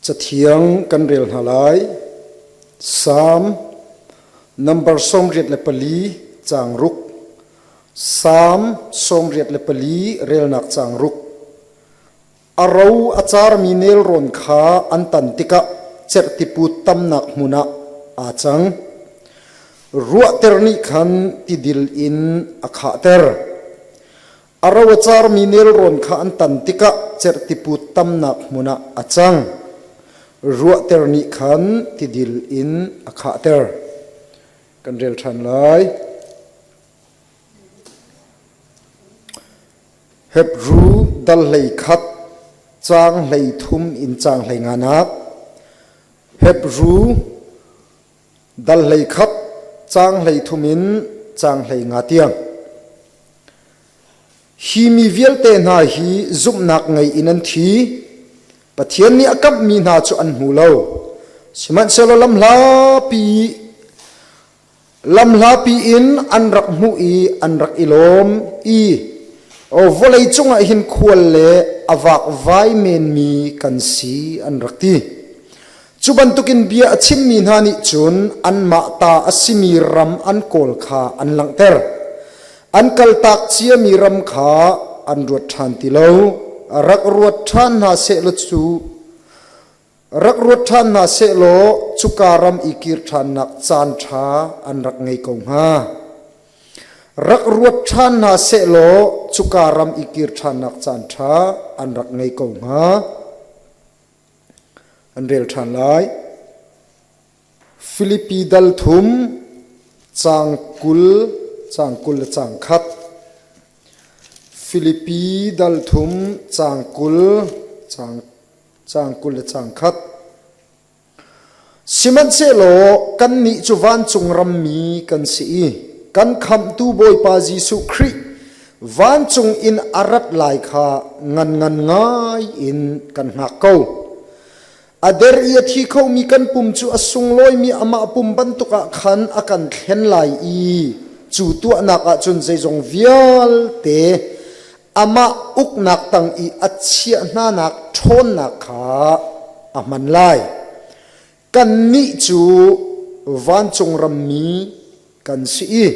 Cathiang kan rel hna lai. Salm nambar 84 caang ruk. Salm 84 relnak caang ruk. A ro a carmi nelrawn kha an tan tikah cerhtiput tamnak hmun ah aa cang. Ruahter nih khan tidil in a khahter. A ro a carmi nelrawn kha an tan tikah cerhtiput tamnak hmun ah a cang. Ruahter nih khan tidil in a khahter. Kan rel ṭhan lai. Hebru dal 11 caang 33 in caang 15 nak. Hebru dal 11 caang 33 in caang 15 tiang. Hi mi vialte hna hi zumhnak ngei in an thi. Pathian nih a kamhmi hna cu an hmu lo. Sihmanhsehlaw lamhlapi in an rak hmuh i an rak i lawm i vawlei cungah hin khual le a vakvai menmi kan si an rak ti. Cu bantukin bia a chimmi hna nih cun anmah ta a simi ram an kawl kha an langhter. An kaltak ciami ram kha an ruat ṭhan ti lo. Rak ruat ṭhan hna sehlaw cu rak ruat ṭhan hna sehlaw cuka ram i kir ṭhannak caan ṭha an rak ngei ko hnga. Rak ruat ṭhan hna sehlaw cuka ram i kir ṭhannak caan ṭha an rak ngei ko hnga. An rel ṭhan lai. Filipi dal thum caang 20, caang 20 le caang khat. Filipi dal thum caang 20, caang caang 20 le caang khat. Sihmanhsehlaw kannih cu vancung rammi kan si i kan Khamhtu Bawipa Jesuh Khrih vancung in a rat lai kha ngan ngan ngai in kan hngak ko. A der i a thi khomi kan pum cu a sunglawimi amah pum bantuk ah khan a kan thlen lai i cu tuahnak ah cun zeizong vialte amah uknak tang i a chiah hnanak ṭhawnnak kha a hman lai. Kannih cu vancung rammi kan si i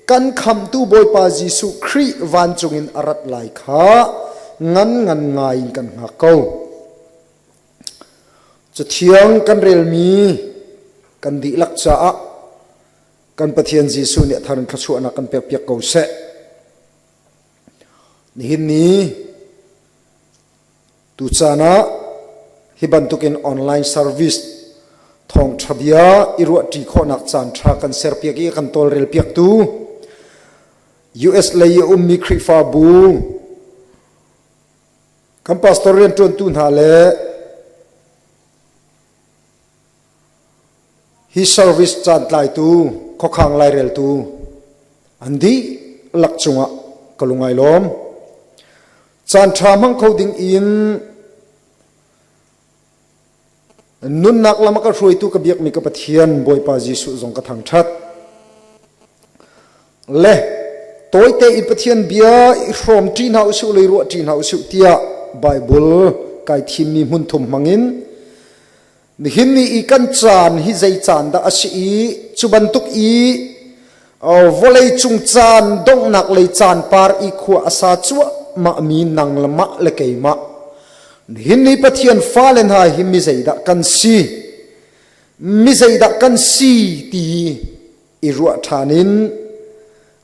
kan Khamhtu Bawipa Jesuh Khrih vancung in a rat lai kha ngan ngan ngai in kan hngak ko. Cathiang kan relmi kan dihlak caah kan Pathian Jesuh nih a thar in thluachuahnak kan pekpiak ko seh. Nihin ni tucaan ah hi bantukin online service thawngṭha bia i ruahṭi khawhnak caanṭha kan serpiak i kan tawlrelpiaktu US lei i a ummi Khrihfabu kan pastor rianṭuantu hna le Hi service caantlaitu khuakhang laireltu an dihlak cungah ka lung ai lawm. Caanṭha hmang kho ding in nunnak lam a ka hruaitu ka biakmi ka Pathian Bawipa Jesuh zong ka thangṭhat. Le tawite in Pathian bia i hrawm ṭi hna usih lei ruah ṭi hna usih tiah Baibal kai thimmi hmun thum hmangin Nihin ni i kan caan hi zei caan dah a si i cu bantuk i vawlei cung caan donghnak lei caan par i khua a sa cuahmah mi nang le mah le keimah nihin ni Pathian fale hna hi mi zeidah kan si mi zeidah kan si ti i ruah ṭhan in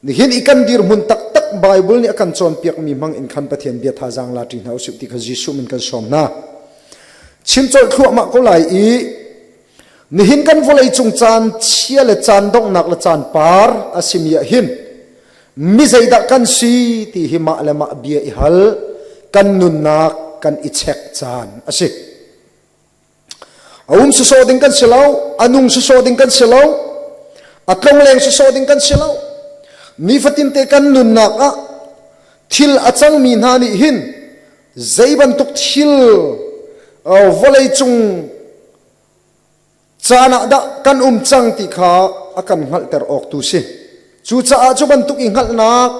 nihin i kan dirhmun taktak Bible nih a kan cawnpiakmi hmang in khan Pathian bia thazaang la ṭi hna usih ti kha Jesuh min kan sawm hna. Chim colh thluahmah ko lai i nihin kan vawlei cung caan chia le caan donghnak le caan par a simi ah hin mi zeidah kan si ti hi mah le mah bia i hal kan nunnak kan i check caan a si. A um sawsawh ding kan si lo, a nung sawsawh ding kan si lo, a tlongleng sawsawh ding kan si lo. Nifatinte kan nunnak ah thil a cangmi hna nih hin zei bantuk thil vawlei cung caan ah dah kan um cang ti kha a kan hngalhter awk tu si. Cucaah cu bantuk i hngalhnak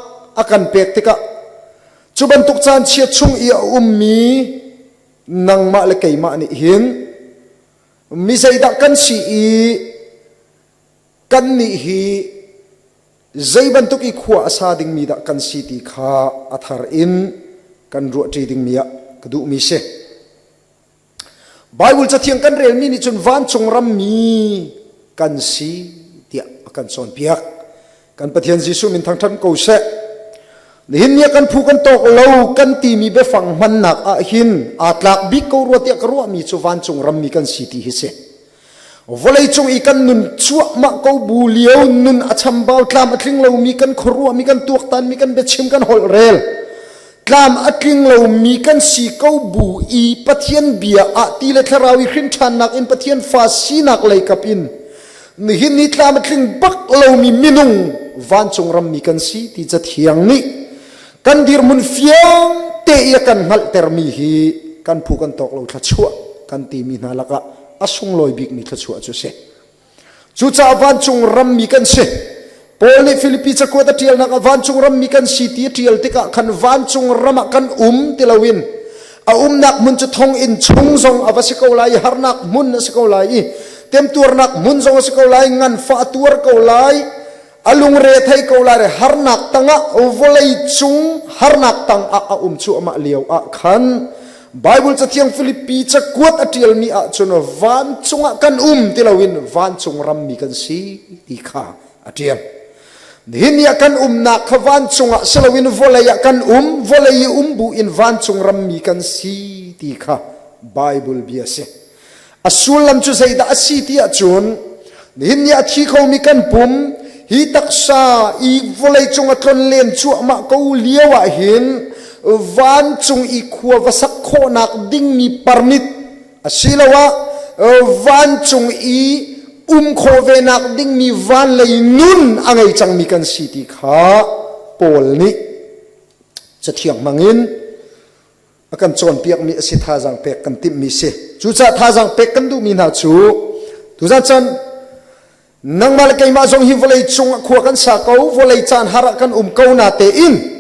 a kan pek tikah cu bantuk caan chia chung i a ummi nangmah le keimah nih hin Mi zeidah kan si i kannih hi zei bantuk i khua a sa dingmi dah kan si ti kha a thar in kan ruahṭi dingmi ah ka duhmi si. Baibal Cathiang kan relmi nih cun vancung rammi kan si tiah a kan cawnpiak. Kan Pathian Jesuh min thangṭhat ko seh. Nihin ni ah kan phu kan tawk lo kan timi biafang hmannak ah hin aa tlak bik ko rua tiah ka ruahmi cu vancung rammi kan si ti hi si. Vawleicung i kan nun cuahmah ko bu lio nun a chambau tlam a tling lomi kan khuaruahmi kan tuaktanmi kan biachim kan holh rel tlam a tling lomi kan si ko bu i Pathian bia ah ti le thlarau i hrin ṭhannak in Pathian fa sinak lei kap in nihin ni tlam a tling bak lomi minung vancung rammi kan si ti cathiang nih kan dirhmun fiang te i a kan hngalhtermi hi kan phu kan tawk lo thluachuah kan timi hna lakah a sunglawi bikmi thluachuah cu a si. Cucaah vancung rammi kan si. Paul nih Filipi cakuat a ṭialnak ah vancung rammi kan si ti a ṭial tikah khan vancung ram ah kan um ti loin a umnak hmun cu thonginn chung zong a va si ko lai i harnak hmun a si ko lai i temtuarnak hmun zong a si ko lai nganfah a tuar ko lai A lungre thei ko lai harnak tangah vawlei cung harnak tangah a um cuahmah lio ah khan Bible cathiang Filipi cakuat a ṭialmi ahcun vancung ah kan um ti loin vancung rammi kan si ti kha a ṭial. Nihin ni ah kan umnak kha vancung ah si loin vawlei ah kan um, vawlei i um bu in vancung rammi kan si ti kha Bible bia a si. A sullam cu zeidah a si ti ahcun nihin ni a thi khomi kan pum hi taksa i vawleicung a tlonlen cuahmah ko lio ah hin vancung i khua va sak khawhnak dingmi permit asiloah vancung i um khawh venak dingmi van lei nun a ngei cangmi kan si ti kha Paul nih cathiang hmangin a kan cawnpiakmi a si thazaang pek kan timhmi si cucaah thazaang pek kan duhmi hna cu tuzan chan nangmah le keimah zong hi vawlei cung ah khua kan sa ko vawlei caan har ah kan um ko na tein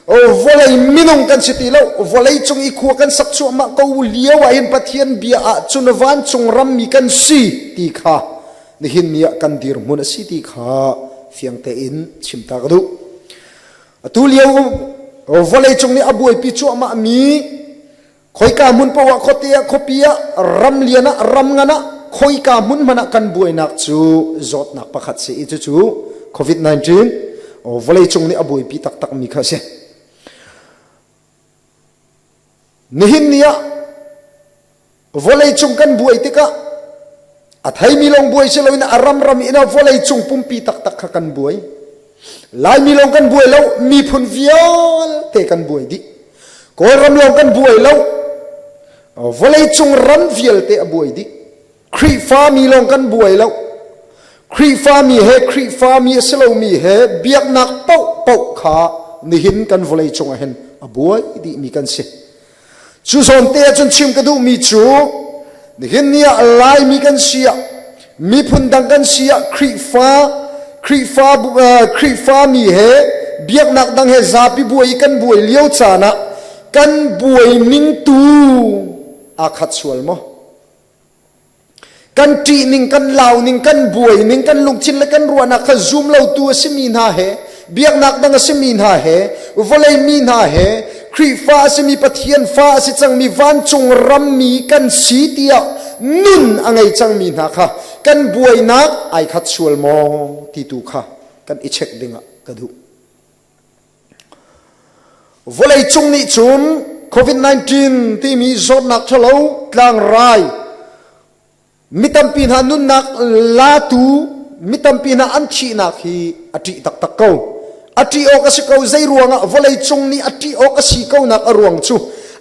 vawlei minung kan si ti lo vawlei cung i khua kan sak cuahmah ko lio ah hin Pathian bia ah cun vancung rammi kan si ti kha nihin ni ah kan dirhmun a si ti kha fiang tein chim ta ka duh Atu lio vawleicung nih a buaipi cuahmahmi khoika hmun poah khuate ah khuapi ah ram lian ah ram ngan ah khoika hmun hmanh ah kan buainak cu zawtnak pakhat si i cucu COVID-19 vawleicung nih a buaipi taktakmi kha a si. Nihin ni ah vawleicung kan buai tikah a theimi lawng buai si loin a ramram in a vawleicung pumpi taktak kha kan buai. Laimi lawng kan buai lo, miphun vialte kan buai dih. Kawlram lawng kan buai lo, vawleicung ram vialte a buai dih. Khrihfami lawng kan buai lo. Khrihfami he Khrihfami a si lomi he biaknak paohpaoh kha nihin kan vawleicung ah hin a buai dihmi kan si. Cu zawn te ahcun chim ka duhmi cu nihin ni ah Laimi kan si ah miphun dang kan si ah Khrihfa Khrihfa Khrihfami he biaknak dang he zapi buai i kan buai lio caan ah kan buai ning tu aa khat sual maw? Kan ṭih ning, kan lau ning, kan buai ning, kan lungthin le kan ruahnak kha zum lotu a simi hna he, biaknak dang a simi hna he, vawlei mi hna he, Khrihfa a simi Pathian fa a si cangmi vancung rammi kan si tiah nun a ngei cangmi hna kha kan buainak ai khat sual maw ti tu kha kan i check dingah ka duh. Vawleicung nih cun COVID-19 timi zawtnak ṭhalo tlangrai mi tampi hna nunnak latu mi tampi hna an thihnak hi a ṭih taktak ko. A ṭih awk a si ko zei ruangah vawleicung nih a ṭih awk a si ko nak a ruang cu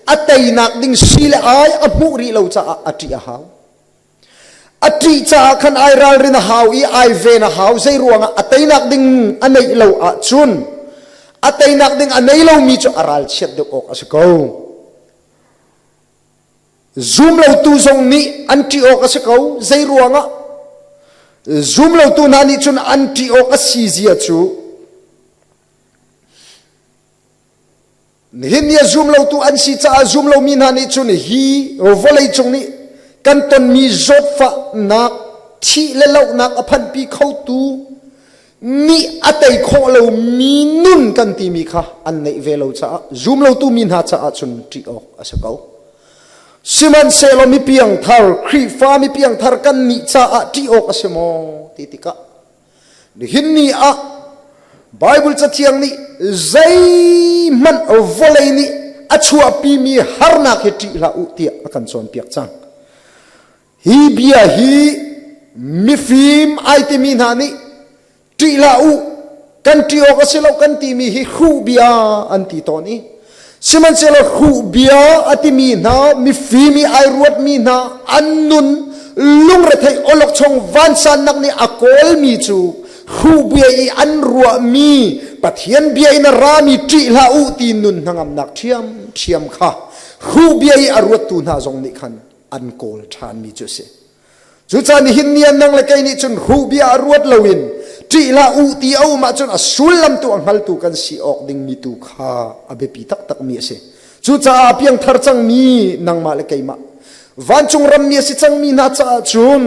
a teinak ding si le ai a hmuh rih lo caah a ṭih a hau. A ṭih caah khan ai ralrin a hau i ai ven a hau. Zei ruangah a teinak ding a neih lo ahcun a teinak ding a nei lomi cu a ralchiat deuh awk a si ko. Zum lotu zong nih an ṭih awk a si ko. Zei ruangah zum lotu hna nih cun an ṭih awk a si zia cu Nihin ni a zum lotu an si caah zum lomi hna nih cun hi vawleicung nih Kan tonmi zawtfahnak, thih le lohnak a phanhpi khotu nih a tei khawh lomi nun kan timi kha an neih ve lo caah zumlotu mi hna caah cun ṭih awk a si ko. Sihmanhsehlaw mi piangthar, Khrihfa mi piangthar kan nih caah ṭih awk a si maw ti tikah nihin ni ah Bible Cathiang nih zeihmanh vawlei nih a chuahpimi harnak hi ṭih hlah u tiah a kan cawnpiak cang. Hi bia hi mifim ai timi hna nih ṭih hlah u, kan ṭih awk a si lo kan timi hi hruh bia an ti tawn i sihmanhsehlaw hruh bia a timi hna mifim i ai ruatmi hna an nun lungretheih awlokchong vansannak nih a kawlmi cu hruh bia i an ruahmi Pathian bia in a rami ṭih hlah u ti nun hnangamnak ṭhiamṭhiam kha hruh bia i a ruattu hna zong nih khan an kawl ṭhanmi cu a si. Cucaah nihin ni ah nang le kei nih cun hruh bia a ruat loin ṭih hlah u ti a um ahcun a sullam tu a hngaltu kan si awk dingmi tu kha a biapi taktakmi a si. Cucaah a piangthar cangmi nangmah le keimah vancung rammi a si cangmi hna caah cun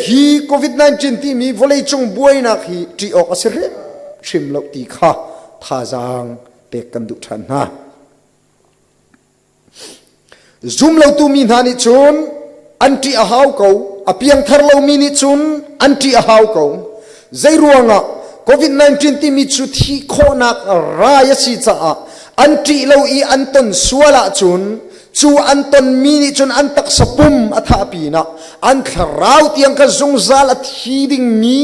hi COVID-19 timi vawleicung buainak hi ṭih awk a si hrimhrim lo ti kha thazaang pek kan duh ṭhan hna. Zumlotu mi hna nih cun an ṭih a hau ko. A piangthar lomi nih cun an ṭih a hau ko. Zei ruangah COVID-19 timi cu thih khawhnak rai a si caah an ṭih lo i an ton sual ahcun cu an tonmi nih cun an taksa pum a thah pinah an thlarau tiang kha zungzal a thi dingmi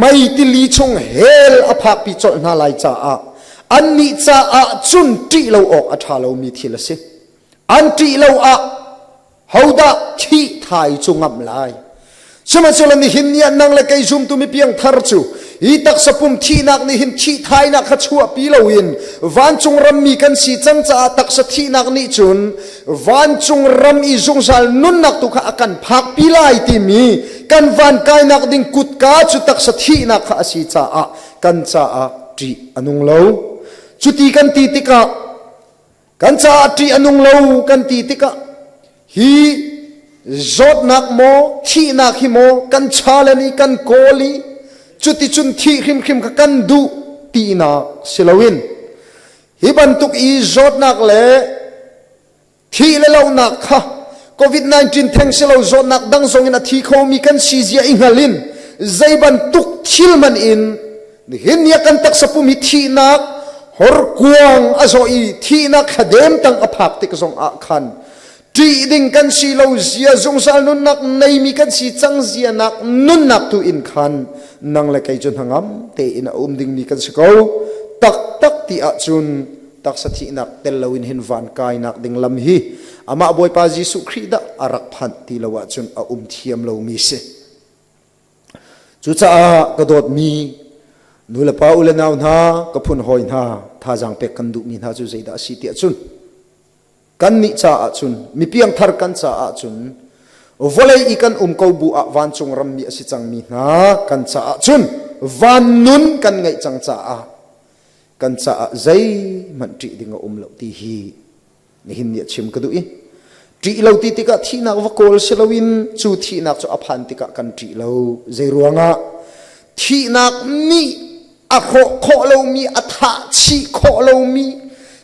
mei tili chung hell a phakpi colh hna lai caah Annih caah cun ṭih lo awk a ṭha lomi thil a si. An ṭih lo ah hodah thih thai cu ngamh lai? Sihmanhsehlaw nihin ni ah nang le kei zumtu mi piangthar cu hi taksa pum thihnak nih hin thih thainak kha chuahpi loin vancung rammi kan si cang caah taksa thihnak nih cun vancung ram i zungzal nunnak tu kha a kan phakpi lai timi kan van kainak ding kutka cu taksa thihnak kha a si caah kan caah ṭih a nung lo. Cuti kan ti tikah kan caah ṭih a nung lo kan ti tikah hi zawtnak maw thihnak hi maw kan challenge i kan kawl i cuticun thih hrimhrim kha kan duh tinak si loin hi bantuk i zawtnak le Thih le lohnak kha COVID-19 theng si lo zawtnak dang zong in a thi khomi kan si zia i hngal in zei bantuk thil man in nihin ni ah kan taksa pum hi thihnak horkuang a zawh i thihnak thladem tang a phak tik zong ah khan ṭih ding kan si lo zia zungzal nunnak neimi kan si cang zia nak nunnak tu in khan nang le kei cu hnangam tein a um dingmi kan si ko taktak ti ahcun taksa thihnak tel loin hin van kainak ding lam hi amah Bawipa Jesuh Khrih dah a rak phanh ti lo ahcun a um thiam lomi si. Cucaah ka dawtmi nu le pa u le nau hna ka phun hawi hna thazaang pek kan duhmi hna cu zeidah a si tiah cun kannih caah cun mipiang thar kan caah cun vawlei i kan um ko bu ah vancung rammi a si cangmi hna kan caah cun van nun kan ngeih cang caah kan caah zeihmanh ṭih ding a um lo ti hi nihin ni a chim ka duh i ṭih lo ti tikah thihnak va kawl si loin cu thihnak cu a phan tikah kan ṭih lo zei ruangah thihnak nih a hrawh khawh lomi a thah chih khawh lomi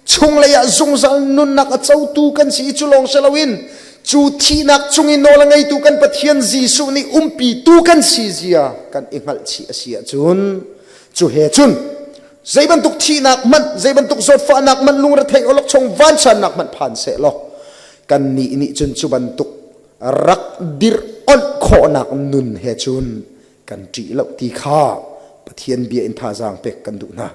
chunglei ah zungzal nunnak a cotu kan si i cu lawng si loin cu thihnak cung i nawl a ngeitu kan Pathian Jesuh nih umpitu kan si zia kan i hngalh chih a si ahcun Cu he cun zei bantuk thihnak hmanh, zei bantuk zawtfahnak hmanh, lungretheih awlokchong vansannak hmanh phan seh law kannih nih cun cu bantuk rak dirh onh khawhnak nun he cun kan ṭih lo ti kha Pathian bia in thazaang pek kan duh hna.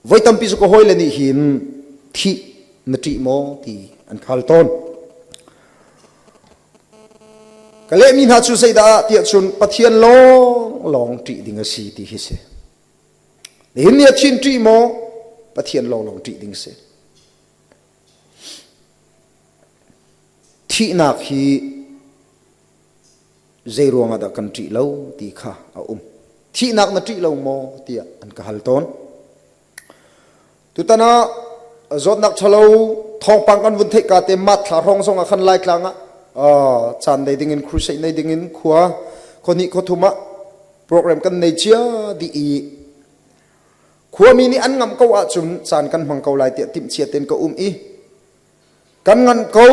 Voi tampi cu ka hawile nih hin thih na ṭih maw ti an khal tawn. Ka lehmi hna cu zeidah tiah cun Pathian lawng lawng ṭih ding a si ti hi si. Nihin ni a thin ṭih maw? Pathian lawng lawng ṭih ding si. Thihnak hi zei ruangah dah kan ṭih lo ti kha a um. Thihnak na ṭih lo maw tiah an ka hal tawn. Tutan ah Zawtnak ṭhalo thawngpang kan vun theih ka te mat thla hrawng zong ah khan Laitlang ah caan nei ding in crusade nei ding in khua khuahnih khuathum ah program kan nei cia dih i khuami nih an ngamh ko ahcun caan kan hmang ko lai tiah timhcia tein ka um i kan ngan ko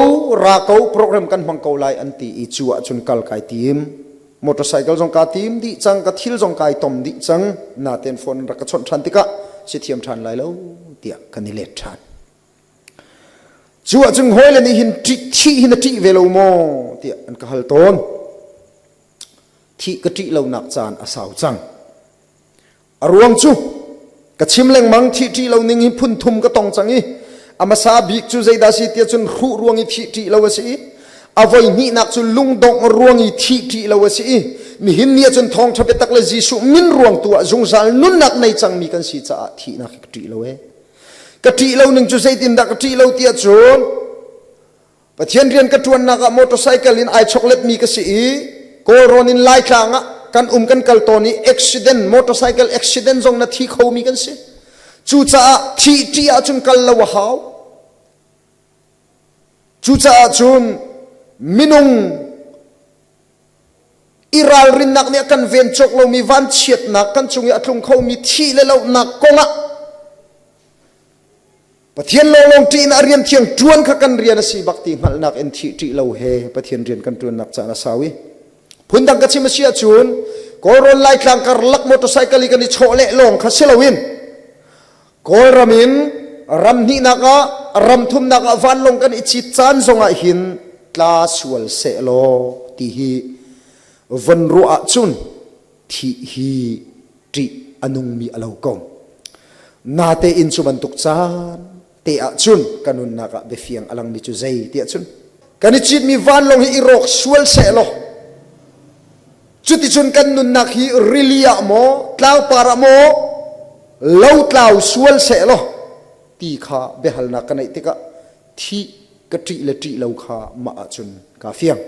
ra ko program kan hmang ko lai an ti i cu ahcun kal kai tim. Motorcycle zong kaa tim dih cang, ka thil zong kai tom dih cang. Natein phone rak ka chawnh ṭhan tikah si thiam ṭhan lai lo tiah kan i let ṭhan. Cu ahcun hawile nih hin ṭih thih hi na ṭih ve lo maw tiah an ka hal tawn. Thih ka ṭih lonak caan a sau cang. A ruang cu ka chim lengmang thih ṭih lo ning hi phun thum ka tong cang i a hmasa bik cu zeidah si tiah cun hruh ruang i thih ṭih lo a si i a voi hnihnak cu lungdongh ruang i thih ṭih lo a si i nihin ni ahcun thawngṭha biatak le Jesuh min ruang tu ah zungzal nunnak nei cangmi kan si caah thihnak hi ka ṭih lo ee. Ka ṭih lo ning cu zeitindah ka ṭih lo tiah cun Pathian rian ka ṭuannak ah motorcycle in ai chokletmi ka si i Kawlrawn in Laitlang ah kan um kan kal tawn i accident motorcycle accident zong na thi khomi kan si. Cucaah thih ṭih ahcun kal lo a hau. Cucaah cun minung i ralrinnak nih a kan ven cawk lomi vanchiatnak kan cung i a tlung khomi thih le lohnak kongah Pathian lawnglawng ṭih in a rian thiang ṭuan kha kan rian a si bak ti hngalhnak in thih ṭih lo he Pathian rian kan ṭuannak caan a sau i phundang ka chim a si ahcun Kawlrawn Laitlang karlak motorcycle i kan i chawh leh lawng kha si loin Kawlram in ram hnihnak ah ram thumnak ah vanlawng kan i cit caan zongah hin tla sual seh law ti hi von ruah ahcun thih hi ṭih a nungmi a lo ko. Natein cu bantuk caan te ahcun ka nunnak ah biafiang a langmi cu zei ti ahcun kan i citmi vanlawng hi i rawk sual seh law cuticun kan nunnak hi rili ah maw tlangpar ah maw lotlau sual seh law ti kha biahalnak ka neih tikah thih ka ṭih le ṭih lo kha mah ahcun kaa fiang.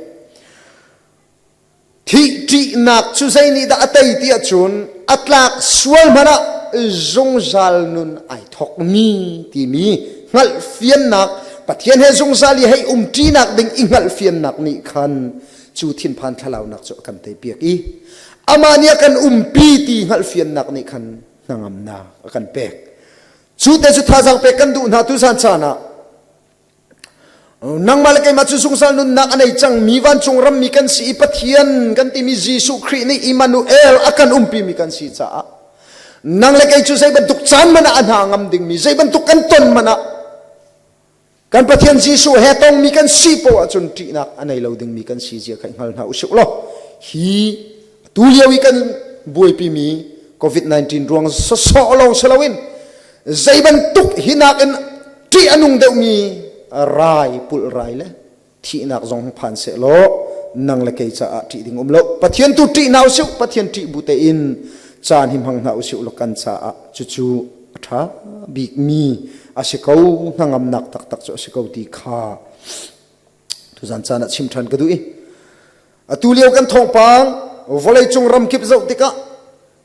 Thih ṭihnak cu zei nih dah a tei ti ahcun a tlak sual hmanh ah zungzal nun ai thawkmi timi hngalhfiannak Pathian he zungzal i hei um ṭinak ding i hngalhfiannak nih khan cu thinphan thlalaunak cu a kan teipiak i amah nih a kan umpi ti hngalhfiannak nih khan hnangamnak a kan pek. Cu te cu thazaang pek kan duh hna tuzan caan ah Nangmah le keimah cu zungzal nunnak a nei cangmi vancung rammi kan si i Pathian kan timi Jesuh Khrih nih Immanuel a kan umpimi kan si caah nang le kei cu zei bantuk caan man ah a hna ngam dingmi zei bantuk kan ton man ah kan Pathian Jesuh he tongmi kan si poah ahcun ṭihnak a nei lo dingmi kan si zia kha i hngal hna usih law hi tu lio i kan buaipimi COVID-19 ruang sawsawh lawng si loin zei bantuk hi nakin ṭih a nung deuhmi rai pulh rai le thihnak zong phan seh law nang le kei caah ṭih ding um lo. Pathian tu ṭih hna usih. Pathian ṭih bu tein caan hi hmang hna usih law kan caah cucu a ṭha bikmi a si ko. Hnangamnak taktak cu a si ko ti kha tuzan caan ah chim ṭhan ka duh i atu lio kan thawngpang vawleicung ramkip zoh tikah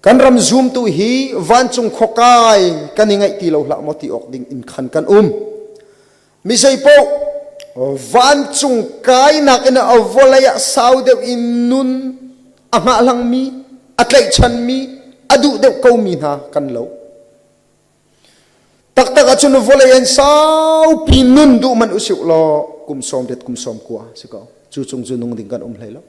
Kan ram zumtu hi vancung khuakai kan i ngaih ti lo hlah maw ti awk ding in khan kan um. Mi zeipaoh vancung kainak in a vawlei ah sau deuh in nun a hngahhlangmi, a tlaihchanmi, a duh deuh komi hna kan lo. Taktak ahcun vawlei an saupi nun duh man usih law kum sawm riat kum sawm kua si ko. Cu cung cu nung ding kan um hlei lo.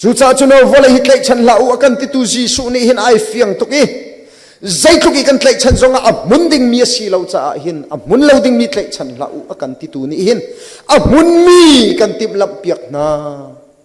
Cucaah cun vawlei hi tlaihchan hlah u a kan titu Jesuh nih hin ai fiang tuk i zeitluk i kan tlaihchan zongah a hmun dingmi a si lo caah hin a hmun lo dingmi tlaihchan hlah u a kan titu nih hin a hmunmi kan timhlamh piak hna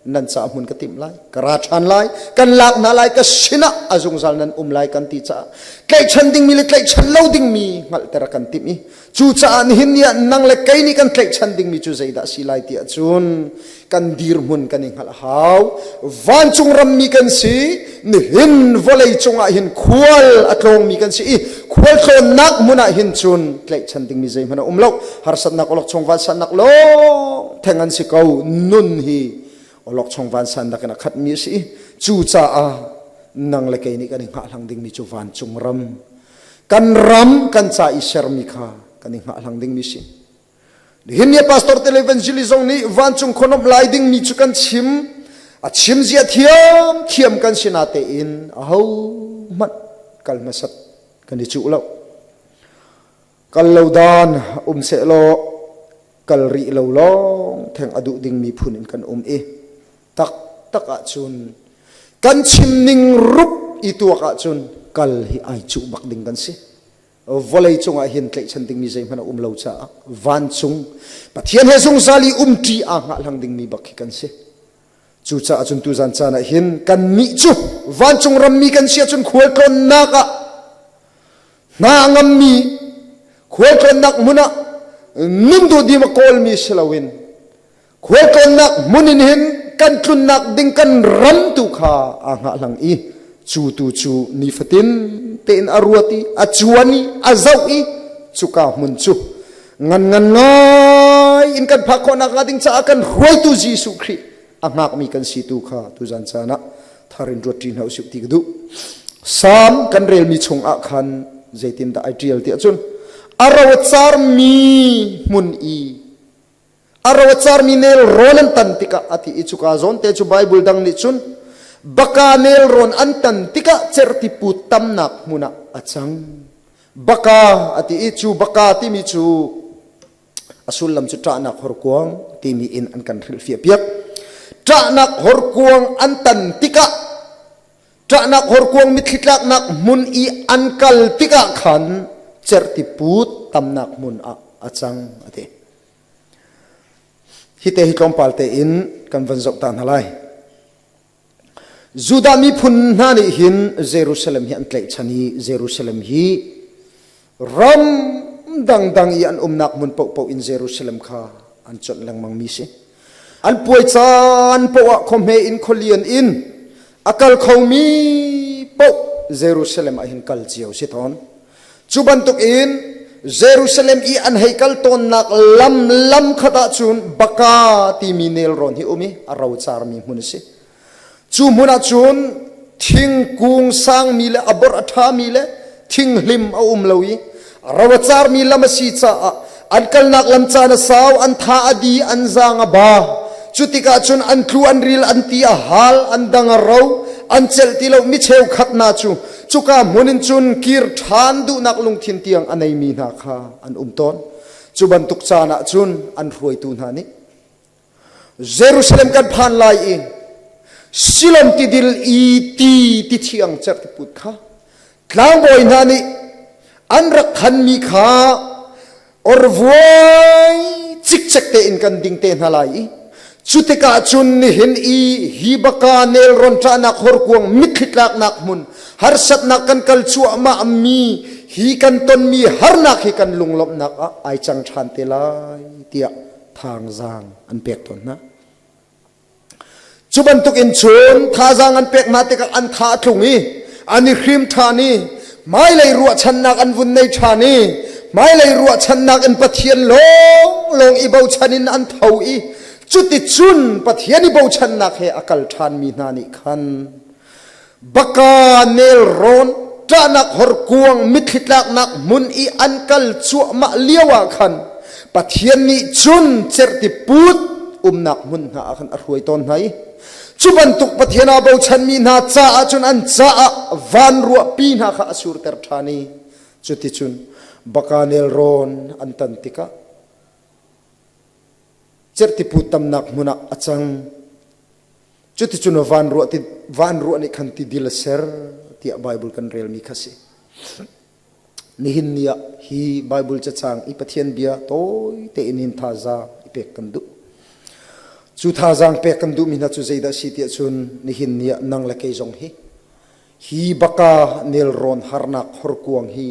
nan caah hmun ka timh lai ka ra ṭhan lai kan lak hna lai ka sinah a zungzal nan um lai kan ti caah tlaihchan dingmi le tlaihchan lo dingmi hngalhter a kan timh i Cucaah nihin ni ah nang le kei nih kan tlaihchan dingmi cu zeidah a si lai ti ahcun kan dirhmun kan i hngalh a hau. Vancung rammi kan si, nihin vawlei cungah hin khual a tlawngmi kan si i khual tlawnnak hmun ah hin cun tlaihchan dingmi zeihmanh a um lo. Harsatnak awlokchong vansannak lawng theng an si ko. Nun hi awlokchong vansannak in a khatmi a si i cucaah nang le kei nih kan i hngahhlang dingmi cu vancung ram kan ram kan ca i sermi kha. kan i hngahhlang dingmi si. Nihin ni pastor te le evangelist zong nih vancung khuanomh lai dingmi cu kan chim a chim zia thiam thiam kan si na tein a ho hmanh kal hmasat kan i cuh lo. Kal lo dan um seh law kal rih lo lawng theng a duh dingmi phun in kan um i taktak ahcun kan chim ning rup i tuak ahcun kal hi ai cuh bak ding kan si. Vawlei cungah hin tlaihchan dingmi zeihmanh a um lo caah vancung Pathian he zungzal i umṭi aa hngahhlang dingmi bak khi kan si. Cucaah cun tuzan caan ah hin kannih cu vancung rammi kan si ahcun khualtlawnnak ah hna a ngammi khualtlawnnak hmun ah nun duhdim a kawlmi si loin Khualtlawnnak hmun in hin kan tlunnak ding kan ram tu kha aa hngahhlang i cu tu cu nifatin tein a ruat i a cuan i a zoh i cuka hmun cu ngan ngan ngai in kan phak khawhnak hnga ding caah kan hruaitu Jesuh Khrih a hngakmi kan si tu kha tuzan caan ah thar in ruat ṭi hna usih ti ka duh. Salm kan relmi chung ah khan zeitindah ai ṭial ti ahcun a ro a carmi hmun i A ro a carmi nelrawn an tan tikah a ti i cuka zawn te cu Baibal dang nih cun baka nelrawn an tan tikah cerhti tamnak hmun ah a cang. Baka a ti i cu baka timi cu a sullam cu ṭahnak horkuang timi in an kan hrilhfiah piak. Ṭahnak horkuang an tan tikah ṭahnak horkuang mitthli tlaknak hmun i an kal tikah khan cerhti put tamnak hmun ah a cang a ti. Hi te hi tlawmpal tein kan van zoh ta hna lai. Judah miphun hna nih hin Jerusalem hi an tlaihchan i Jerusalem hi ram dangdang i an umnak hmun paohpaoh in Jerusalem kha an conh lengmang mi si. An puai caan paoh ah khuahme in khualian in a kal khomi paoh Jerusalem ah hin kal cio si tawn. Cu bantukin Jerusalem i an hei kal tawnnak lam lam khat ahcun Baka timi nelrawn hi um i a rocarmi hmun a si. Cu hmun ahcun thingkung sangmi le a borh a ṭhami le thinghlim a um lo i a ro a carmi lam a si caah an kalnak lam caan a sau, an tha a di, an zaang a ba. Cu tikah cun an tlu, an ril, an ti a hal, an dang a ro, an celh ti lo mi cheukhat hna cu Cuka hmun in cun kir ṭhan duhnak lungthin tiang a neimi hna kha an um tawn. Cu bantuk caan ah cun an hruaitu hna nih Jerusalem kan phan lai i Silom tidil i ti ti thiang cerhtiput kha tlangbawi hna nih an rak thanmi kha Orvuai cikcek tein kan ding te hna lai i cu tikah cun nihin i hi baka nelrawn ṭahnak horkuang mitthli tlaknak hmun harsatnak kan kal cuahmah mi hi kan tonmi harnak hi kan lunglawmhnak ah ai cang ṭhan te lai tiah thangzang an pek tawn hna. Cu bantuk in cun thazaang an pek hna tikah an tha a tlung i an i hrim ṭhan i hmailei ruahchannak an vun nei ṭhan i hmailei ruahchannak in Pathian lawnglawng i bochan in an tho i cuticun Pathian i bochannak he a kal ṭhanmi hna nih khan Baka nelrawn ṭahnak horkuang mitthli tlaknak hmun i an kal cuahmah lio ah khan Pathian nih cun cerhti put umnak hmun hna ah khan a hruai tawn hna i cu bantuk Pathian aa bochanmi hna caah cun an caah van ruahpi hna kha a surter ṭhan i cuticun baka nelrawn an tan tikah cerhti put tamnak hmun ah a cang. Cuticun van ruah ti van ruah nih khan tidil a ser tiah Bible kan relmi kha si. Nihin ni ah hi Bible cacang i Pathian bia tawi tein hin thazaang i pek kan duh. Cu thazaang pek kan duhmi hna cu zeidah si tiah cun nihin ni ah nang le kei zong hi hi baka nelrawn harnak horkuang hi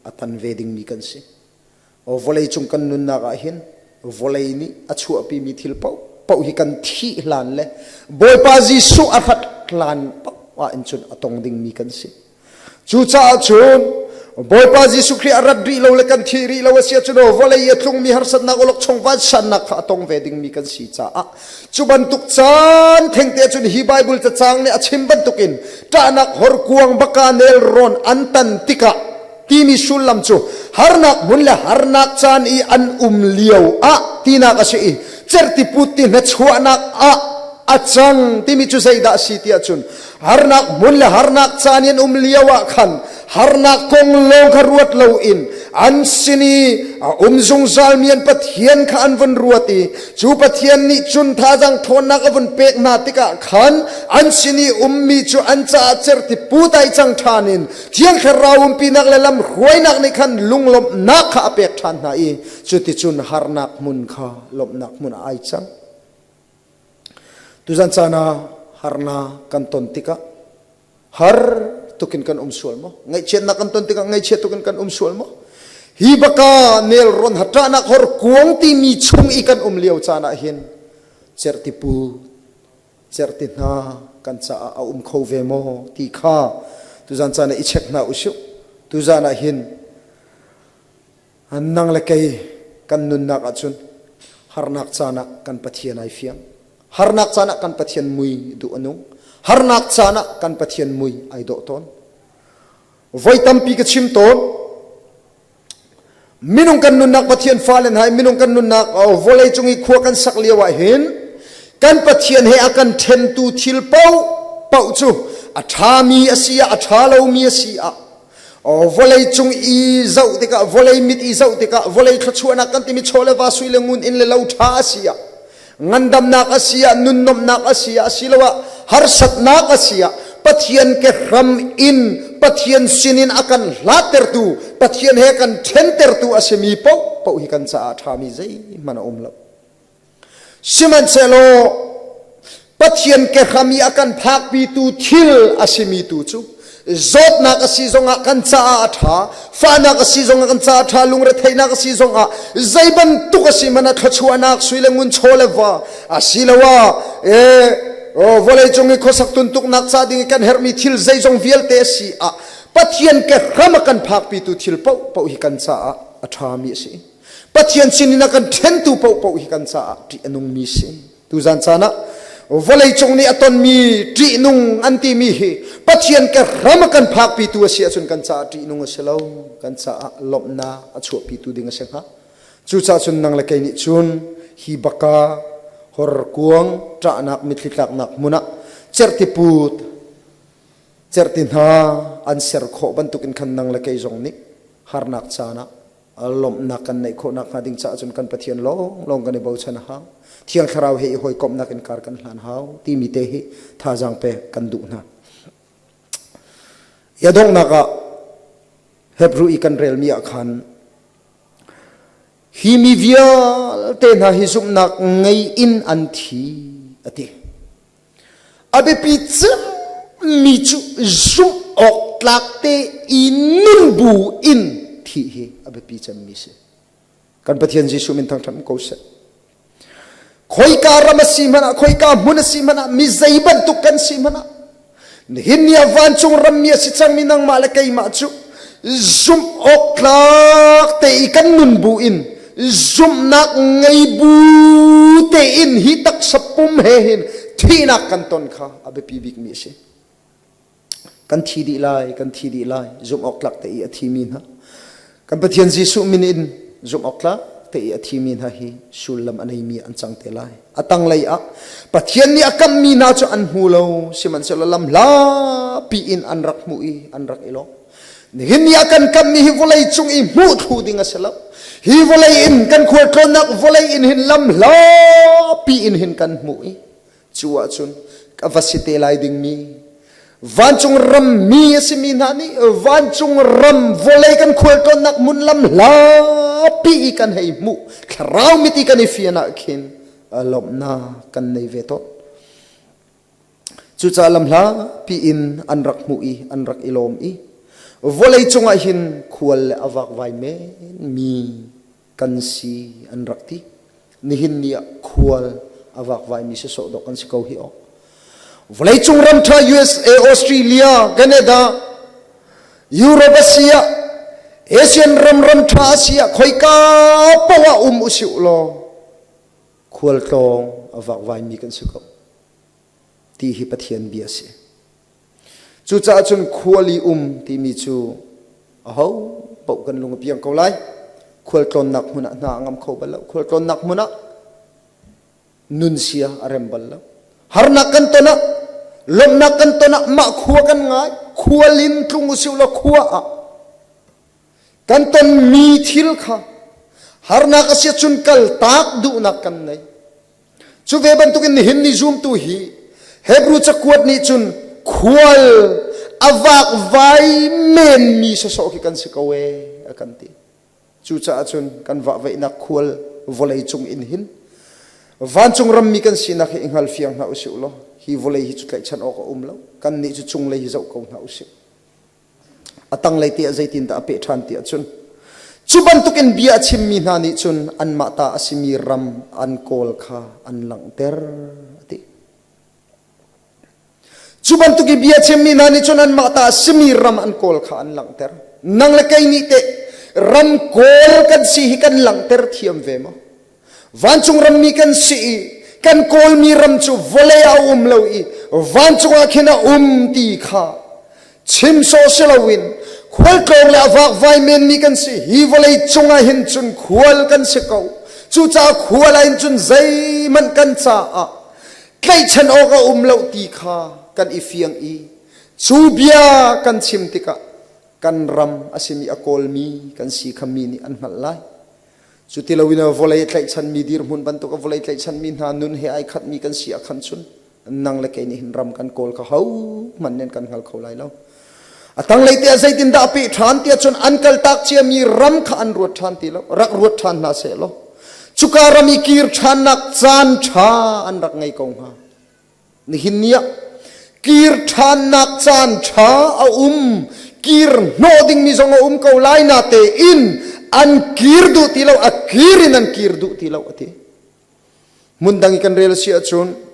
a tan ve dingmi kan si. Vawleicung kan nunnak ah hin vawlei nih a chuahpimi thil paohpaoh hi kan thih hlan le Bawipa Jesuh a rat hlan paoh ah in cun a tong dingmi kan si. Cucaah cun Bawipa Jesuh Khrih a rat rih lo le kan thih rih lo a si ahcun vawlei i a tlungmi harsatnak awlokchong vansannak kha a tong ve dingmi kan si caah cu bantuk caan thengte cun hi Bible cacang nih a chim bantukin ṭahnak horkuang baka nelrawn an tan tikah. timi sullam cu harnak hmun le harnak caan i an um lio ah tinak a si i cerhtiput ti hnachuahnak ah a cang timi cu zeidah a si tiah cun harnak hmun le harnak caan i an um lio ah khan harnak kong lawng kha ruat loin an sin i a um zungzalmi an Pathian kha an vun ruat i cu Pathian nih cun thazaang ṭhawnnak a vun pek hna tikah khan an sin i ummi cu an caah cerhti put ai cang ṭhan in Thiang Thlarau umpinak le lamhruainak nih khan lunglawmhnak kha a pek ṭhan hna i cuticun harnak hmun kha lawmhnak hmun ah ai cang. Tuzan caan ah harnak kan ton tikah har tukin kan um sual maw? Ngaihchiatnak kan ton tikah ngaihchia tukin kan um sual maw? Hi baka nelrawn haṭahnak hor kuang timi chung i kan um lio caan ah hin cerhtipu cerhti hna kan caah a um kho ve maw ti kha tuzan caan ah i check hna usih. Tuzan ah hin nang le kei kan nunnak ahcun harnak caan ah kan Pathian ai fiang. Harnak caan ah kan Pathian mui duh a nung. Harnak caan ah kan Pathian mui ai dawh tawn. Voi tampi ka chim tawn. Minung kan nunnak Pathian fale hna minung kan nunnak vawlei cung i khua kan sak lio ah hin kan Pathian he a kan ṭhentu thil paoh paoh cu a ṭhami a si ah a ṭha lomi a si ah vawlei cung i zoh tikah vawlei mit i zoh tikah vawlei thluachuahnak kan timi chaw le va sui le ngun inn le lo ṭha a si ah ngandamnak a si ah nunnuamhnak a si ah asiloah harsatnak a si ah Pathian ke hram in Pathian sinin a kan hlattertu Pathian he kan ṭhentertu a simi paoh paoh hi kan caah a ṭhami zeihmanh a um lo. Sihmanhsehlaw Pathian ke hram i a kan phakpitu thil a simi tu cu zawtnak a si zongah kan caah a ṭha fahnak a si zongah kan caah a ṭha lungretheihnak a si zongah zei bantuk a si hmanh ah thluachuahnak sui le ngun chaw le va asiloah vawlei cung i khuasak tuntuknak ca ding i kan herhmi thil zeizong vialte a si ah Pathian ke hram a kan phakpitu thil paohpaoh hi kan caah a ṭhami a si. Pathian sinin a kan ṭhentu paohpaoh hi kan caah ṭih a nungmi si. Tuzan caan ah vawleicung nih a tonmi ṭihnung an timi hi Pathian ke ram a kan phakpitu a si ahcun kan caah ṭihnung a si lo. Kan caah lawmhnak a chuahpitu ding a si hnga. Cucaah cun nang le kei nih cun hi baka horkuang ṭahnak mitthli tlaknak hmun ah cerhtiput cerhti hna an ser khawh bantukin khan nang le kei zong nih harnak caan ah lawmhnak kan neih khawh nakhnga ding caah cun kan Pathian lawnglawng kan i bochan a hau. Thiang Thlarau he i hawikomhnak in kar kan hlan hau timi te hi thazaang pek kan duh hna. Ya donghnak ah Hebrew i kan relmi ah khan hi mi vialte hna hi zumhnak ngei in an thi a ti. A biapi cemmi cu zumh awk tlak te i nun bu in thih hi a biapi cemmi si. Kan Pathian Jesuh min thangṭhat ko seh. Khoika ram a si hmanh ah, khoika hmun a si hmanh ah, mi zei bantuk kan si hmanh ah, nihin ni ah vancung rammi a si cangmi nangmah le keimah cu zumh awk tlak te i kan nun bu in zumhnak ngei bu tein hi taksa pum he hin thihnak kan ton kha a biapi bikmi a si. Kan thi dih lai, kan thi dih lai, zumh awk tlak te i a thimi hna. Kan Pathian Jesuh min in zumh awk tlak te i a thimi hna hi sullam a neimi an cang te lai. A tanglei ah Pathian nih a kammi hna cu an hmu lo, sihmanhsehlaw lam hlapi in an rak hmuh i an rak i lawm. Nihin ni a kan kammi hi vawlei cung i hmuh thlu ding a si lo. Hi vawlei in kan khualtlawnnak vawlei in hin lam hlapi in hin kan hmuh i cu ahcun ka va si te lai dingmi vancung ram mi a simi hna nih vancung ram vawlei kan khualtlawnnak hmun lam hlapi i kan hei hmuh thlarau mit i kan i fian ah khin lawmhnak kan nei ve tawn. Cucaah lamhla piin an rak hmuh i an rak i lawm i vawlei cungah hin khual le a vakvai menmi kan si an rak ti. Nihin ni ah khual a vakvaimi sawsawh dawh kan si ko hi awk. Vawleicung ram ṭha USA, Australia, Canada, Europe a si ah, Asian ram ram ṭha a si ah khoika paoh ah um usih law khualtlawng a vakvaimi kan si ko. Ti hi Pathian bia a si. Cucaah cun khuali um timi cu Aho paoh kan lung a piang ko lai. Khualtlawnnak hmun ah hna a ngam kho bal lo. Khualtlawnnak hmun ah nun sia a rem bal lo. Harnak kan ton ah, lawmhnak kan ton ah mah khua kan ngai. Khual in tlung usih law khua ah kan tonmi thil kha harnak a si cun kaltak duhnak kan nei. Cu ve bantukin nihin ni zumtu hi Hebrew cakuat nih cun khual a vakvai menmi sawsawh khi kan si ko ee a kan ti. Cucaah cun kan vahvaihnak khual vawlei cung in hin vancung rammi kan sinak hi i hngal fiang hna usih law hi vawlei hi cu tlaihchan awk a um lo. Kannih cu cunglei hi zoh ko hna usih. A tanglei te ah zeitindah a peh ṭhan ti ahcun cu bantukin bia a chimmi hna nih cun anmah ta a simi ram an kawl kha an langhter a ti. Cu bantuk i bia chimmi hna nih cun anmah ta a simi ram an kawl kha an langhter. Nang le kei nih teh ram kawl kan si hi kan langhter thiam ve maw? Vancung rammi kan si i kan kawlmi ram cu vawlei ah a um lo i vancung ah khin a um ti kha chim sawh si loin khualtlawng le a vakvai menmi kan si. Hi vawlei cungah hin cun khual kan si ko. Cucaah khual ah hin cun zeihmanh kan caah tlaihchan awk a um lo ti kha kan i fiang i cu bia kan chim tikah kan ram a simi a kawlmi kan si kha mi nih an hngalh lai. Cu ti loin vawlei tlaihchanmi dirhmun bantuk a vawlei tlaihchanmi hna nun he ai khatmi kan si ahkhan cun nang le kei nih hin ram kan kawl kha hohmanh nih kan hngal kho lai lo. A tanglei te ah zeitindah a peh ṭhan tiah cun an kaltak ciami ram kha an ruat ṭhan ti lo, rak ruat ṭhan hna seh law cuka ram i kir ṭhannak caan ṭha an rak ngei ko hnga. Nihin ni ah kir ṭhannak caan ṭha a um, kir hnawh dingmi zong a um ko lai natein an kir duh ti lo, a kir in an kir duh ti lo a ti. Hmun dang i kan rel a si ahcun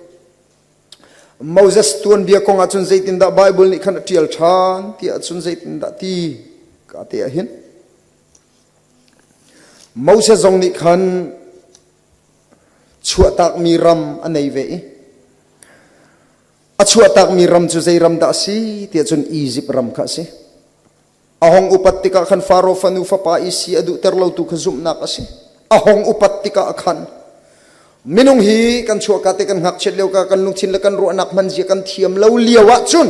Moses tuanbia kong ahcun zeitindah Bible nih khan a ṭial ṭhan ti ahcun zeitindah ti ka te ah hin Moses zong nih khan Chuahtakmi ram a nei ve i a chuahtakmi ram cu zei ram dah a si tiah cun Izipt ram kha a si. A hong upat tikah khan Faro fanu fapa i si a duhter lotu kha zumhnak a si. A hong upat tikah khan minung hi kan chuahka te kan ngakchiat lio ka kan lungthin le kan ruahnak hman zia kan thiam lo lio ah cun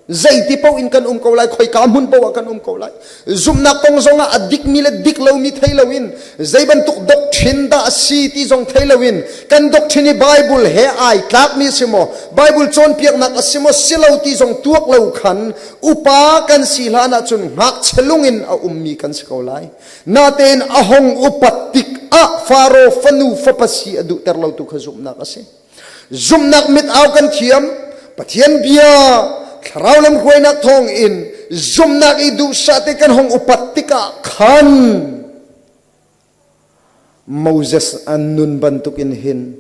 zeiti paoh in kan um ko lai khoika hmun paoh ah kan um ko lai zumhnak kong zong ah a dikmi le dik lomi thei loin zei bantuk doctrine dah a si ti zong thei loin kan doctrine i Bible he ai tlakmi si maw Bible cawnpiaknak a si maw si lo ti zong tuak lo khan upa kan si hlan ahcun ngakchia lung in a ummi kan si ko lai natein a hong upat tik ah Faro fanu fapa si a duhter lo tu kha zumhnak a si Zumhnak mit au kan thiam. Pathian bia thlarau lam hruainak thawng in zumhnak i duhsah te kan hong upat tikah khan Moses an nun bantukin hin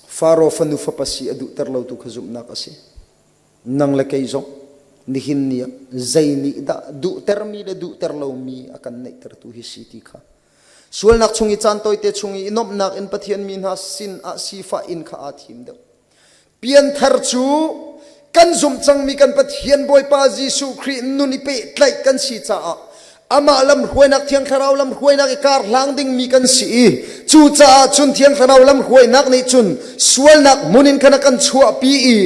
Faro fanu fapa si a duhter lo tu kha zumhnak a si. Nang le kei zong nihin ni ah zei nih dah duhtermi le duhter lomi a kan neihtertu hi si ti kha Sualnak chung i caan tawite chung i nuamhnak in Pathian mi hna sin ah sifah in kha aa thim deuh. Pianthar cu kan zumh cangmi kan Pathian Bawipa Jesuh Khrih nun i pehtlaih kan si caah amah lam hruainak Thiang Thlarau lam hruainak i kar hlang dingmi kan si i cucaah cun Thiang Thlarau lam hruainak nih cun sualnak hmun in khan a kan chuahpi i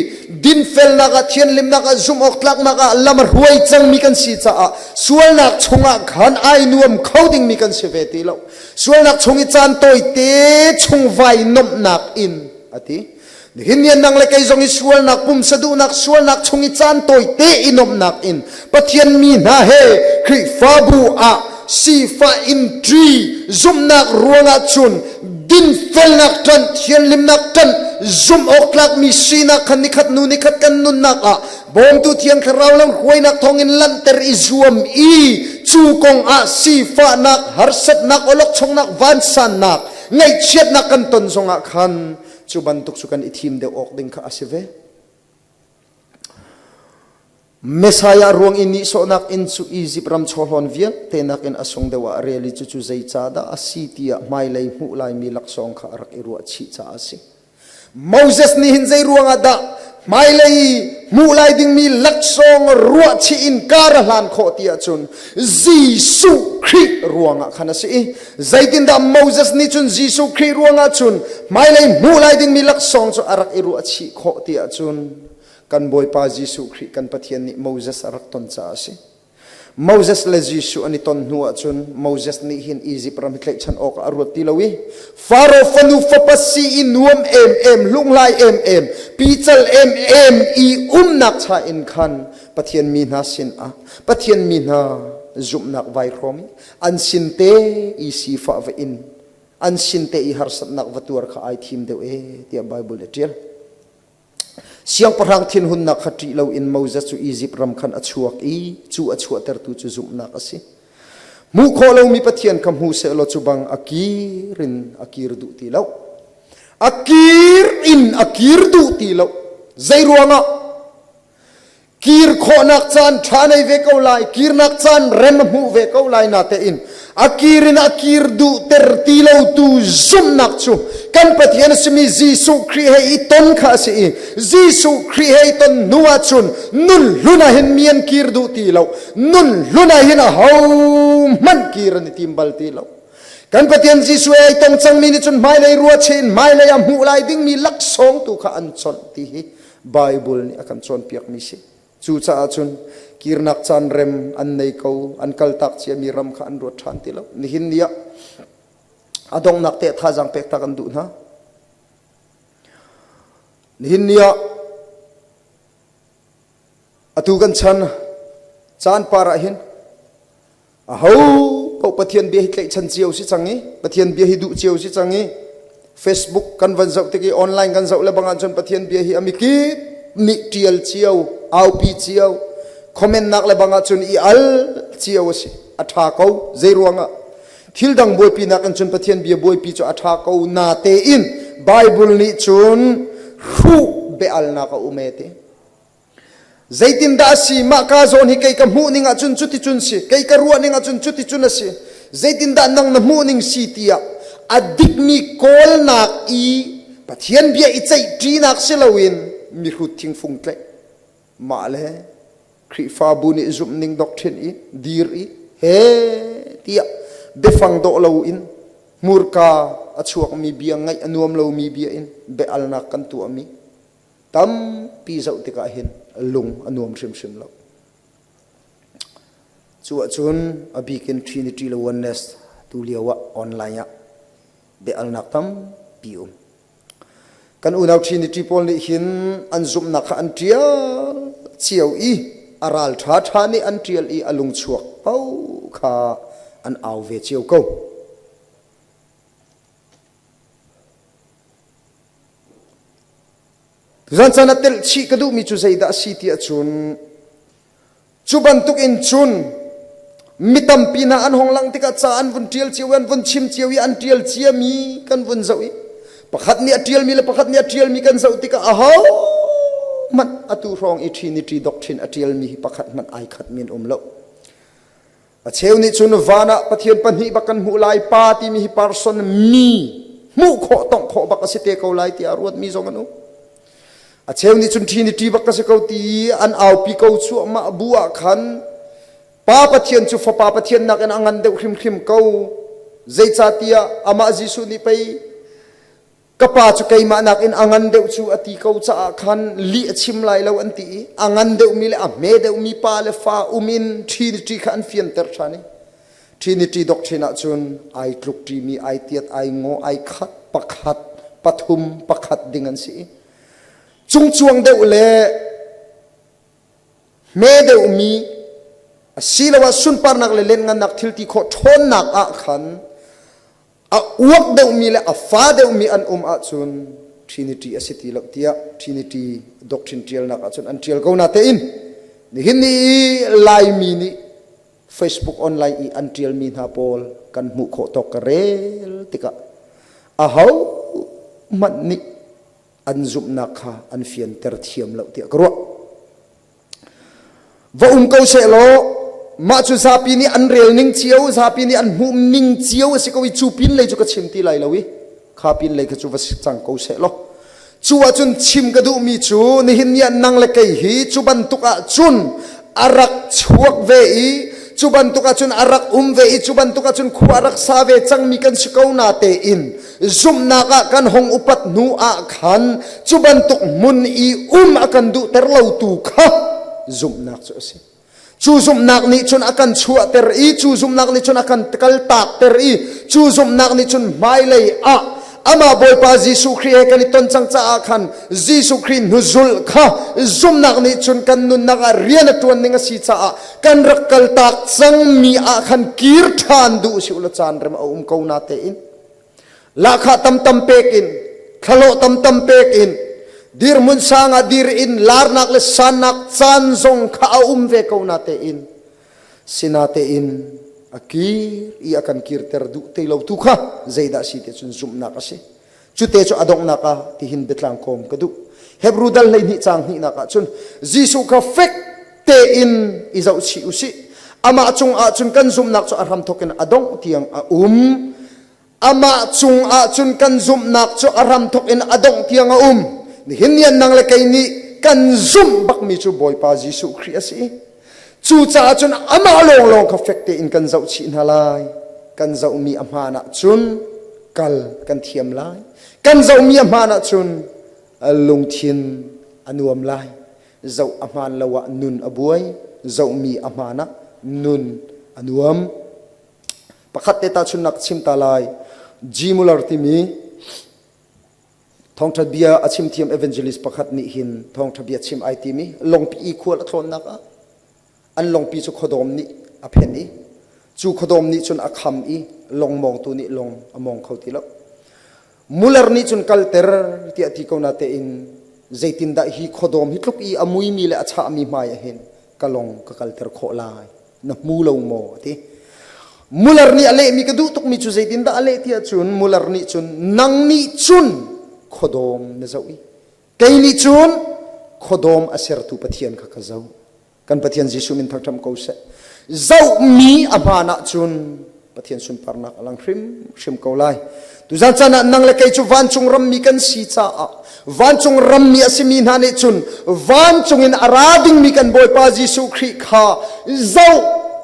dinfelnak ah thianhlimnak ah zumh awk tlaknak ah lam a hruai cangmi kan si caah sualnak chungah khan ai nuam kho dingmi kan si ve ti lo sualnak chung i caan tawite chung vai nomhnak in a ti nihin ni nang le kei zong i sualnak pumsa duhnak sualnak chung i caan tawite i nomhnak in Pathian mi hna he Khrihfabu ah sifah in ṭi zumhnak ruangah cun dinfelnak ṭanh thianhlimnak ṭanh zumh awk tlakmi sinak kha nikhat hnu nikhat kan nunnak ah bawmtu thiang thlarau lam hruainak thawngin lanhter i zuam i cu kong ah sifahnak harsatnak awlokchongnak vansannak ngaihchiatnak kan ton zongah khan cu bantuk cu kan i thim deuh awk ding kha a si ve. Messiah ruang i nihsawhnak inn cu Izipt ram chawhlawn vialte nakin a sung deuh ah a rel i cucu zeicahdah a si tiah hmailei hmuh laimi laksawng kha a rak i ruahchih caah a si. Moses nih hin zei ruangah dah Hmailei hmuh lai dingmi laksawng ruahchih in kar a hlan khawh ti ahcun Jesuh Khrih ruangah khan a si i zeitindah Moses nih cun Jesuh Khrih ruangah cun hmailei hmuh lai dingmi laksawng cu a rak i ruahchih khawh ti ahcun kan Bawipa Jesuh Khrih kan Pathian nih Moses a rak ton caah a si. Moses le Jesuh an i ton hnu ahcun Moses nih hin Izipt ram hi tlaihchan awkah a ruat ti lo i Faro fanu fapa si i nuam emem hlunghlai emem pical emem i umnak cha in khan Pathian mi hna sin ah Pathian mi hna zumhnak vai hrawm i an sin te i sifah va in an sin te i harsatnak va tuar kha ai thim deuh e tiah Bible nih a ṭial. Siangpahrang thinhunnak kha ṭih loin Moses cu Izipt ram khan a chuak i cu a chuahtertu cu zumhnak a si. Hmuh khawh lomi Pathian kha hmu sehlaw cu bang a kir in a kir duh ti lo. A kir in a kir duh ti lo. Zei ruangah? Kir khawhnak caan ṭha nei ve ko lai, kirnak caan rem a hmuh ve ko lai natein a kir in a kir duhter ti lotu zumhnak cu kan Pathian a simi Jesuh Khrih he i ton kha a si i Jesuh Khrih he i ton hnu ahcun nun hlun ah hin mi an kir duh ti lo nun hlun ah hin ahohmanh kir an i tim bal ti lo kan Pathian Jesuh he ai tong cangmi nih cun hmailei ruahchin hmailei ah hmuh lai dingmi laksawng tu kha an chonh ti hi Bible nih a kan cawnpiakmi si. Cucaah cun kirnak caan rem an nei ko, an kaltak ciami ram kha an ruat ṭhan ti lo. Nihin ni ah a donghnak te thazaang pek ta kan duh hna. Nihin ni ah atu kan chan caan par ah hin Aho paoh Pathian bia hi tlaihchan cio si cang i Pathian bia hi duh cio si cang i Facebook kan van zoh tik i online kan zoh le bang ahcun Pathian bia hi a mikip nih ṭial cio, aupi cio, comment nak le bang ahcun i al cio a si. A ṭha ko. Zei ruangah? Thil dang buaipi nak in cun Pathian bia buaipi cu a ṭha ko na tein Bible nih cun hruh biaalnak a um e ti. Zeitindah a si? Mah ka zawn hi kei ka hmuh ning ahcun cuticun si, kei ka ruah ning ahcun cuticun a si. Zeitindah nang na hmuh ning si tiah a dikmi kawlnak i Pathian bia i ceihṭinak si loin mihrut thingfung tlaih mah le Khrihfabu nih zumhning doctrine i dir i he tiah biafang dawh loin hmurka a chuakmi bia ngaih a nuam lomi bia in biaalnak kan tuahmi tampi zoh tikah hin lung a nuam hrimhrim lo. Cu ahcun a bik in Trinity le Oneness tu lio ah online ah biaalnak tampi um. Kan unau Trinity pawl nih hin an zumhnak kha an ṭial cio i a ral ṭhaṭha nih an ṭial i a lungchuak paoh kha an au ve cio ko. Tuzan caan ah telh chih ka duhmi cu zeidah a si ti ahcun cu bantuk in cun mi tampi hna an hong lang tikah ca an vun ṭial cio i an vun chim cio i an ṭial ciami kan vun zoh i pakhat nih a ṭialmi le pakhat nih a ṭialmi kan zoh tikah aho hmanh atu hrawng i Trinity doctrine a ṭialmi hi pakhat hmanh ai khat mi an um lo. A cheu nih cun van ah Pathian pahnih bak kan hmuh lai pa timi hi person mi hmuh khawh tongh khawh bak a si te ko lai tiah ruatmi zong an um. A cheu nih cun Trinity bak ka si ko ti an aupi ko chuahmah bu ah khan Pa Pathian cu Fapa Pathian nakin a ngan deuh hrimhrim ko. Zeicahtiah amah Jesuh nih pei ka pa cu keimah nakin a ngan deuh cu a ti ko caah khan lih a chim lai lo an ti i a ngan deuhmi le a hme deuhmi pa le fa um in Trinity kha an fianter ṭhan i Trinity doctrine ahcun ai tluk ṭimi ai tiat ai ngaw ai khat pakhat pathum pakhat ding an si i cungcuang deuh le hme deuhmi asiloah sunparnak le lianngannak thil ti khawh ṭhawnnak ah khan a uak deuhmi le a fa deuhmi an um ahcun Trinity a si ti lo tiah Trinity doctrine ṭialnak ahcun an ṭial ko natein nihin ni i Laimi nih Facebook online i an ṭialmi hna pawl kan hmuh khawh tawk ka rel tikah aho hmanh nih an zumhnak kha an fianter thiam lo tiah ka ruah. Va um ko sehlaw mah cu zapi nih an rel ning cio, zapi nih an hmuh ning cio a si ko i cu pin lei cu ka chim ti lai lo i kha pin lei kha cu va cang ko sehlaw. Cu ahcun chim ka duhmi cu nihin ni ah nang le kei hi cu bantuk ahcun a rak chuak ve i cu bantuk ahcun a rak um ve i cu bantuk ahcun khua a rak sa ve cangmi kan si ko na tein zumhnak ah kan hong upat hnu ah khan cu bantuk hmun i um a kan duhter lotu kha zumhnak cu a si. Cu zumhnak nih cun a kan chuahter i cu zumhnak nih cun a kan kaltakter i cu zumhnak nih cun hmailei ah amah Bawipa Jesuh Khrih he kan i ton cang caah khan Jesuh Khrih hnuzulh kha zumhnak nih cun kan nunnak ah rian a ṭuan ning a si caah kan rak kaltak cangmi ah khan kir ṭhan duh si ulaw caan rem a um ko na tein Lahkhah tamtam pek in, thlahlawh tamtam pek in, dirhmun sang ah dir in larnak le sannak caan zong kha a um ve ko na tein sinatein a kir i a kan kirter duh te lo tu kha zeidah si te cun zumhnak a si. Cute cu a donghnak ah tihin biatlang kawm ka duh. Hebru dal 12 caang hnihnak ah cun Jesuh kha fek tein i zohchih usih. Amah cung ah cun kan zumhnak cu a hramthawk in a dongh tiang a um. Amah cung ah cun kan zumhnak cu a hramthawk in a dongh tiang a um. Nihin ni nang le kei nih kan zumh bakmi cu Bawipa Jesuh Khrih a si. Cucaah cun amah lawnglawng kha fek tein kan zohchih hna lai. Kan zohmi a hmaan ahcun kal kan thiam lai. Kan zohmi a hmaan ahcun lungthin a nuam lai. Zoh a hmaan lo ah nun a buai. Zohmi a hmaan ah nun a nuam. Pakhat te tahchunhnak chim ta lai. G. Muller timi thawngṭha bia a chim thiam evangelist pakhat nih hin thawngṭha bia chim ai timi longpi i khual a tlawnnak ah an longpi cu khuadawm nih a phen i cu khuadawm nih cun a kham i long mawngtu nih long a mawng kho ti lo. Muller nih cun kalter tiah ti ko na tein zeitindah hi khuadawm hi tluk i a muimi le a chahmi hmai ah hin ka long ka kalter khawh lai na hmu lo maw a ti Muller nih a lehmi ka duh tukmi cu zeitindah a leh ti ahcun Muller nih cun nang nih cun khuadawm na zoh i kei nih cun khuadawm a sertu Pathian kha ka zoh kan Pathian Jesuh min thangṭhat ko seh zohmi a hmaan ahcun Pathian sunparnak a lang hrimhrim ko lai. Tuzan caan ah nang le kei cu vancung rammi kan si caah vancung rammi a simi hna nih cun vancung in a ra dingmi kan Bawipa Jesuh Khrih kha zoh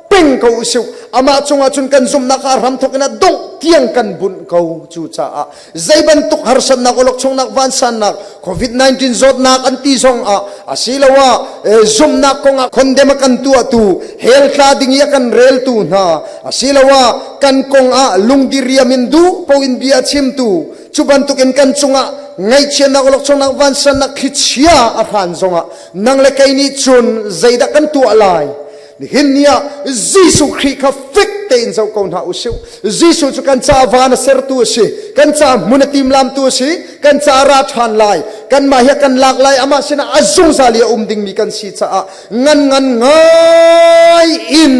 peng ko usih. Amah cungah cun kan zumhnak a hramthawk in a dongh tiang kan bunh ko. Cucaah zei bantuk harsatnak awlokchongnak vansannak COVID-19 zawtnak an ti zong ah asiloah zumhnak kongah condemn a kan tuahtu hell tla ding i a kan reltu hna asiloah kan kong ah lungdiriam in duh po in bia chimtu cu bantukin kan cungah ngaihchiatnak awlokchongnak vansannak thlichia a hran zongah nang le kei nih cun zeidah kan tuah lai Nihin ni ah Jesuh Khrih kha fek tein zoh ko hna usih. Jesuh cu kan ca van a sertu a si. Kan ca hmun a timlamtu a si. Kan ca ra ṭhan lai. Kanmah hi a kan lak lai. Amah sinah a zungzal i a um dingmi kan si caah ngan ngan ngai in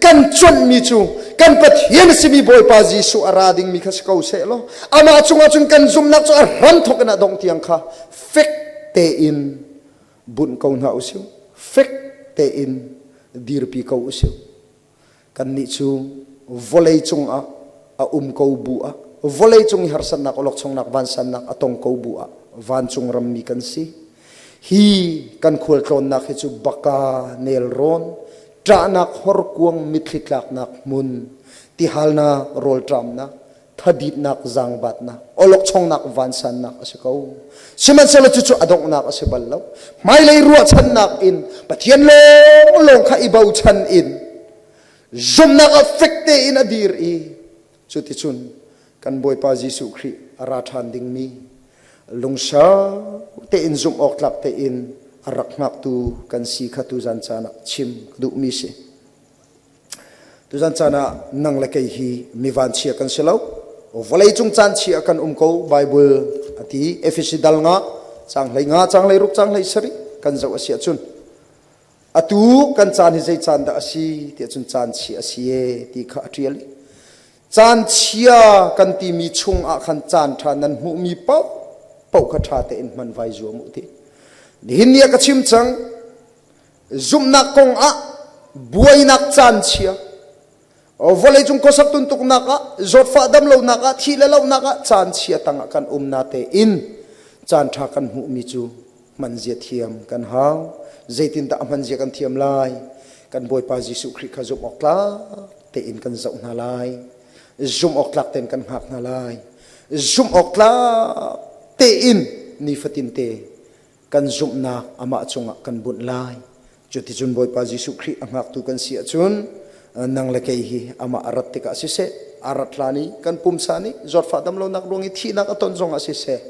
kan cuanhmi cu kan Pathian a simi Bawipa Jesuh a ra dingmi kha si ko seh law amah cungah cun kan zumhnak cu a hramthawk in a dongh tiang kha fek tein bunh ko hna usih fek tein dirpi ko usih kannih cu vawlei cungah a um ko bu ah vawlei cung i harsatnak awlokchongnak vansannak a tong ko bu ah vancung rammi kan si hi kan khualtlawnnak hi cu baka nelrawn ṭahnak horkuang mitthli tlaknak hmun tihalnak rawlṭamnak thaditnak zaangbatnak awlokchongnak vansannak a si ko sihmanhsehlaw cucu a donghnak a si bal lo hmailei ruahchannak in Pathian lawnglawng kha i bochan in zumhnak ah fek tein a dir i cuticun kan Bawipa Jesuh Khrih a ra ṭhan dingmi lungsau tein zumh awk tlak tein a rak hngaktu kan si kha tuzan caan ah chim ka duhmi si. Tuzan caan ah nang le kei hi mi vanchia kan si lo. Vawleicung caan chia kan um ko Bible a ti Efesi dal nga caang 15 caang 16 caang 17 kan zoh a si ahcun atu kan caan hi zei caan dah a si ti ahcun caan chia a si e ti kha a ṭial i caan chia kan timi chung ah khan caan ṭha nan hmuhmi paoh paoh kha ṭha tein hman vai zuam u ti nihin ni ah ka chim cang Zumhnak kong ah buainak caan chia, vawleicung khuasak tuntuknak ah, zawtfah damlonak ah, thih le lohnak ah caan chia tangah kan um na tein. Caan ṭha kan hmuhmi cu hmanzia thiam kan hau. Zeitindah a hmanzia kan thiam lai? Kan Bawipa Jesuh Khrih kha zumh awk tlak tein kan zoh hna lai. Zumh awk tlak tein kan hngak hna lai. Zumh awk tlak tein nifatin te kan zumhnak amah cungah kan bunh lai. Cuticun Bawipa Jesuh Khrih a hngaktu kan si ahcun nang le kei hi amah a rat tikah siseh, a rat hlan i kan pumsa nih zawtfah damlonak ruang i thihnak a ton zongah siseh,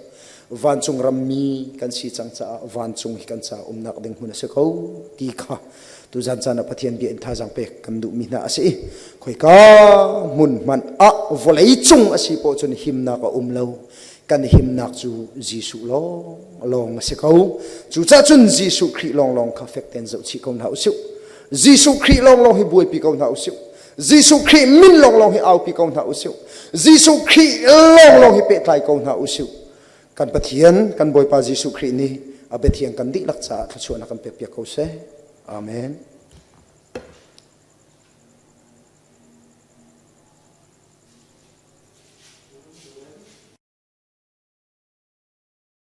vancung rammi kan si cang caah vancung hi kan caah umnak ding hmun a si ko ti kha tuzan caan ah Pathian bia in thazaang pek kan duhmi hna a si i khoika hmun hmanh ah vawlei cung a si poh cun himnak a um lo. Kan himnak cu Jesuh lawng lawng a si ko. Cucaah cun Jesuh Khrih lawnglawng kha fek tein zohchih ko hna usih. Jesuh Khrih lawnglawng hi buaipi ko hna usih. Jesuh Khrih min lawnglawng hi aupi ko hna usih. Jesuh Khrih lawnglawng hi pehtlai ko hna usih. Kan Pathian, kan Bawipa Jesuh Khrih nih a biathiang kan dihlak caah thluachuahnak kan pekpiak ko seh. Amen.